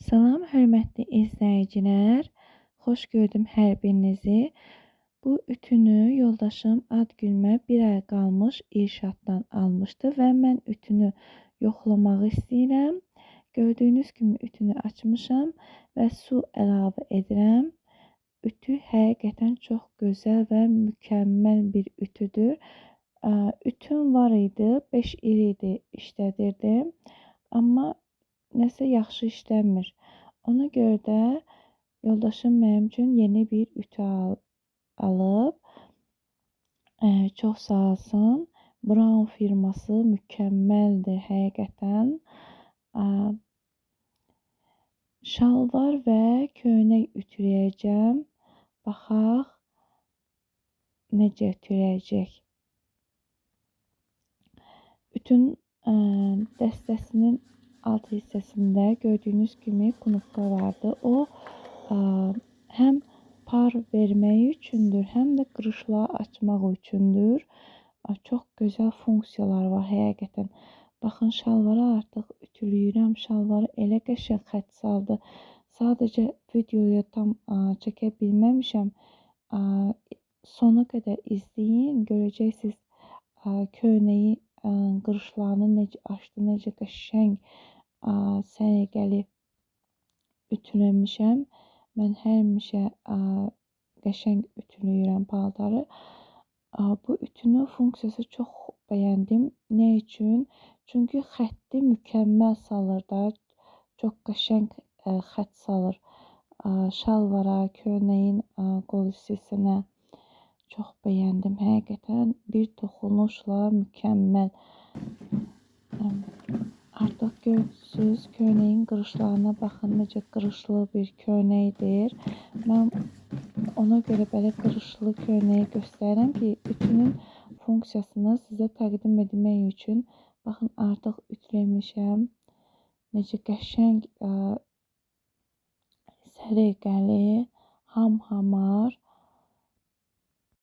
Salam hörmətli izləyicilər, xoş gördüm hər birinizi. Bu ütünü yoldaşım ad günümə bir ay qalmış İrşaddan almışdı və mən ütünü yoxlamaq istəyirəm. Gördüyünüz kimi ütünü açmışam və su əlavə edirəm. Ütü həqiqətən çox gözəl və mükəmməl bir ütüdür. Ütüm var idi, 5 il idi işlədirdim, amma nəsə yaxşı işləmir. Ona görə də yoldaşım mənim üçün yeni bir ütü alıb. Çox sağ olsun. Braun firması mükəmməldir həqiqətən. Şalvar və köynək ütüləyəcəm. Baxaq necə ütüləyəcək. Bütün dəstəsinin alt hissəsində gördüyünüz kimi knopka vardı. O həm par vermək üçündür, həm də qırışları açmaq üçündür. Çox gözəl funksiyalar var həqiqətən. Baxın, şalvarı artıq ütülüyürəm. Şalvarı elə qəşəng xətt saldı. Sadəcə videoya tam çəkə bilməmişəm. Sona qədər izləyin, görəcəksiniz köynəyi qırışlarını necə açdı, necə qəşəng səliqəli ütüləmişəm. Mən həmişə qəşəng ütülüyürəm paltarı. Bu ütünün funksiyası çox bəyəndim. Nə üçün? Çünki xətti mükəmməl salır da, çox qəşəng xətt salır. Şalvara, köynəyin qol hissəsinə çox bəyəndim. Həqiqətən bir toxunuşla mükəmməl. Artıq görürsünüz, köynəyin qırışlarına baxın, necə qırışlı bir köynəkdir. Mən ona görə belə qırışlı köynəyi göstərirəm ki, ütünün funksiyasını sizə təqdim etmək üçün. Baxın, artıq ütüləmişəm. Necə qəşəng, səliqəli, ham-hamar.